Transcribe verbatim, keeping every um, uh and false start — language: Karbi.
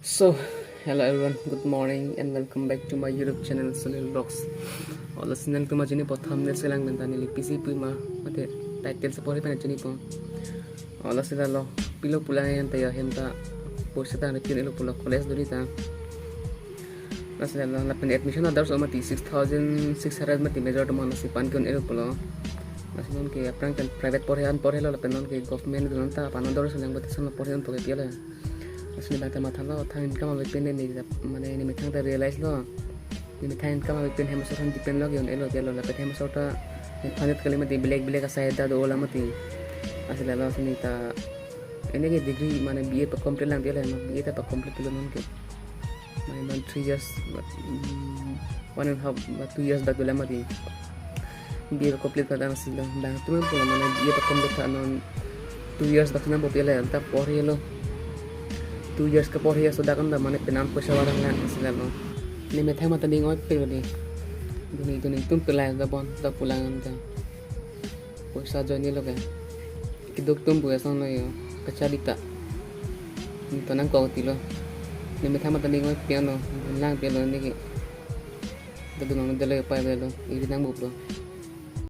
So, hello everyone, good morning and welcome back to my YouTube channel Sunil Vlogs. O, lasi nangtum chinipo, thumbnail si lang pen ta neli pisi pui ma, mate title si pori pen chinipo. O, lasi lalo, pilo pulang ahem ta ya, hem ta poisa ta pi-un-elo pulo college duri ta. Lasi lalo, lapen admission adar so mati six thousand six hundred mati major atum an, lasi pan ke-un-elo pulo. Lasi non ke aphrang pen private porhe an porhelo, lapen non ke government dun ta pan adar so lang bati san porhe-un pulo ke piala. Lasi ne bang ta mathalo, thang income ave pen ne, mane ne methang ta realize lo. Ne methang income ave pen hem asor aphan depend lo ke-un-elo pialo, lapen hem asor ta ne phanit kali mati, bilek bilek asai ta do-o la mati. Lasi lalo lasi ne ta, ene ke degree mane B A pa complete lang piala, ma B A ta pa complete pilo non ke. Mane non three years, but, mm, one and a half, but two years bak dula mati. B A complete ta dang silo, dang tu memang pulo mane B A complete ta non two years bak nang bo piala ta porhelo. Two years ke porhe so dak an ta mane penang poisa varang lang silo. Ne methang mata ning oi pe di. Duni duni tum pelai da bon, da pulang an ta. Poisa ajoine lo ke. Keduk tum bu asong lo yo. Kachari ta. Ni to nangkok ti lo. Ne methang mata ning oi piano. Lang piano ne ke. Da dun nang dele pai lo. Iri nang bup lo.